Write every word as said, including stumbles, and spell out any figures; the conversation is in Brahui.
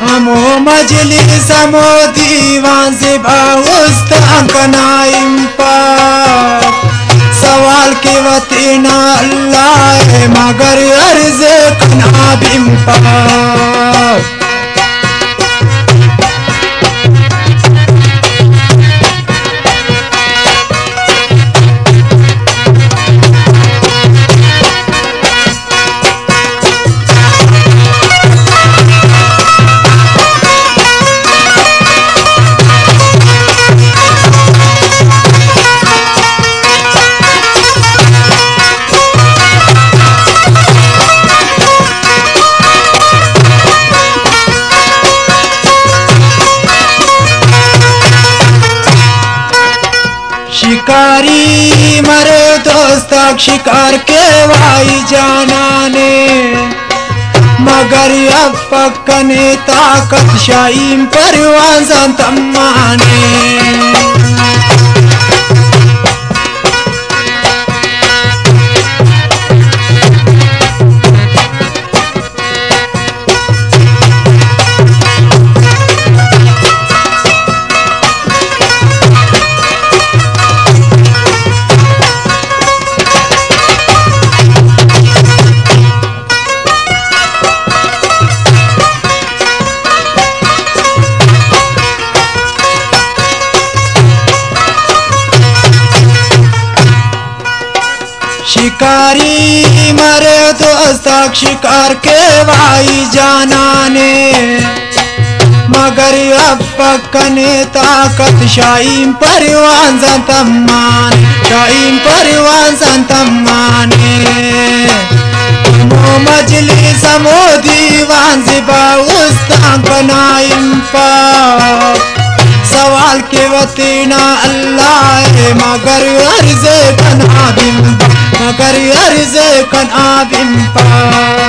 ہمو مجلس، ہمو دیوان زیبا است آن کنا ہم پاک۔ سوال کیوہ تینا اللہ ءِ، مگر عرض کنا بن پاک۔ شکاری مرے دوستاک، شکار کیوہ ای جانانے، مگر افک کنے طاقت شاہین پروانز آن تمانے۔ شکاری مرے دوستاک، شکار کیوہ ای جانانے، مگر افک کنے طاقت شاہین پروانز آن تمانے، شاہین پروانز آن تمانے۔ ہمو مجلس، ہمو دیوان زیبا است آن کنا ہم پاک۔ سوال کیوہ تینا اللہ ءِ، مگر عرض کنا بن پاک، مگر عرض کنا بن پاک۔